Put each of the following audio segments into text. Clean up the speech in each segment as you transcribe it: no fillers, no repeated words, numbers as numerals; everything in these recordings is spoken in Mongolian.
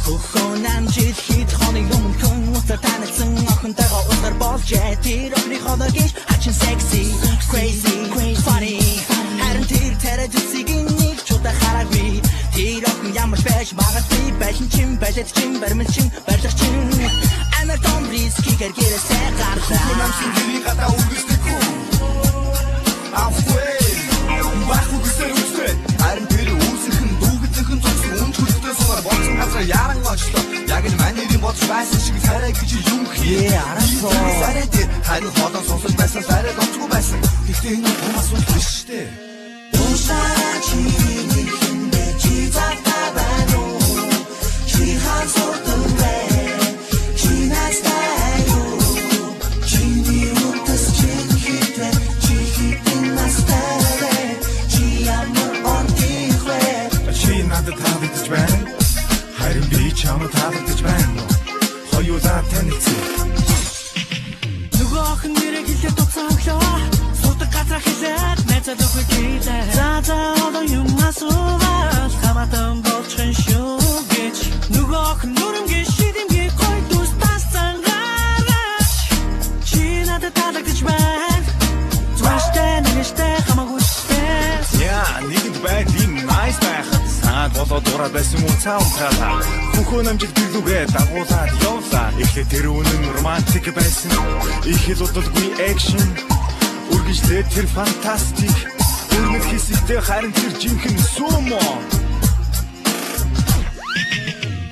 Хөхөн амжил хэд хоног өмнөхөн уцаар танилцсан охинтойгоо уулзар болжээ. Тэр охины хоолой гэж хачин sexy, crazy, funny. Харин тэр тариа зүсийг нэг ч удаа хараагүй. Тэр охин ямар ч байж магадгүй байсан чин байлт чин баримт чин барилга чин. Амар том рискигээр гэрээсээ гарлаа. Хөхөн амжин гэрийн гадаа үргэлжлэх хүн. Авахгүй. Бах үгсээр үстэй. Харин тэр үүсэх нь дүүгэцэн зогсон үнч хөлтөө суугаар бодсон газар яран очлоо. Яг л манерийн бодож байсан шиг царай гэж юм хий. Араасоо. Царай дээр харин хоолой сонсож байсан царай донцгүй байсан. Гэхдээ энэ том асуудал биш шүү дээ. Уушлаарай чи нэхэндэ чи завтай байна уу? Чи хаан сурдаг вэ? Чи найзтай юу? Чиний утас чин хэд вэ? Чи хэдэн настай вэ? Чи ямар ордих вэ? Чи надад таалагдж байна. Харин би чамд таалагдж байна. Хоёулаа танилцъя. Нөгөө охин нэрээ хэлээд утсаа өглөө. Сурдаг газраа хэлээд найзаа өгөх гэлээ. За за одоо юм асуувал хамаатан болчих шүү гэж. Нөгөө охин нүрэмгийн шидэмгийн гой дүүс тассан гараач. Чи надад таалагдж байна. Зүрхтэй нэртэй хамаагүй штэ. Яа, нэгэнд байд юм nice байхад саад болоод дураад байсан уцаа унтраалаа. Хөхөн амжилт гэрлүүгээ дагуулад явлаа. Эхлээд тэр үнэн романтик байсан. Их л удалгүй action. Үргэлжлээд тэр фантастик. Өрнөх хэсэгтээ харин тэр жинхэнэ сумо.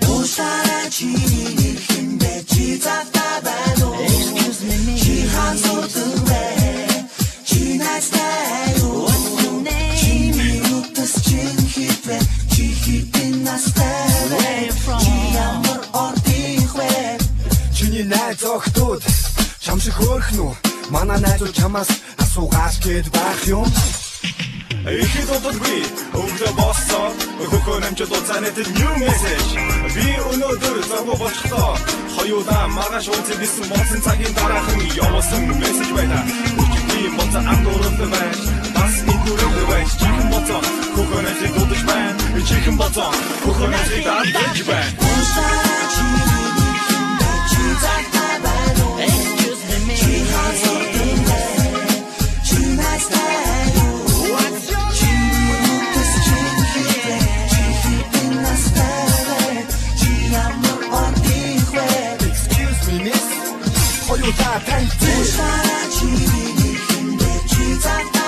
Уушлаарай чи нэхэндэ чи завтай байна уу? Excuse me. Чи хаан сурдаг вэ? Чи найзтай юу? Чиний утас чин хэд вэ? Чи хэдэн настай вэ? Чи ямар ордих вэ? Чиний найз охтууд чам шиг хөөрхөн үү? Манай найзууд чамаас асуугаач гээд байх юм. Ихэд удалгүй өглөө боссоо хөхөн амжилт уцааны тэр new message. Би өнөөдөр завгүй болчихлоо. Хоёулаа маргааш уулзъя гэсэн бодсон цагийн дараахан явуулсан мессеж байлаа. Өчигдрийн боцоо андууралтай байж бас инкүрэлтэй байж чихэн боцоо хөхөн амжилт дуудаж байна. Чихэн боцоо хөхөн амжилт дуудаж байна. Уушлаарай чи нэхэндэ чи завтай байна уу? Excuse me. Чи хаан сурдаг вэ? Чи найзтай юу? Чиний утас чин хэд вэ? Чи хэдэн настай вэ? Чи ямар ордих вэ? Excuse me miss. Хоёулаа танилцъя. Уушлаарай чи нэхэндэ чи завтай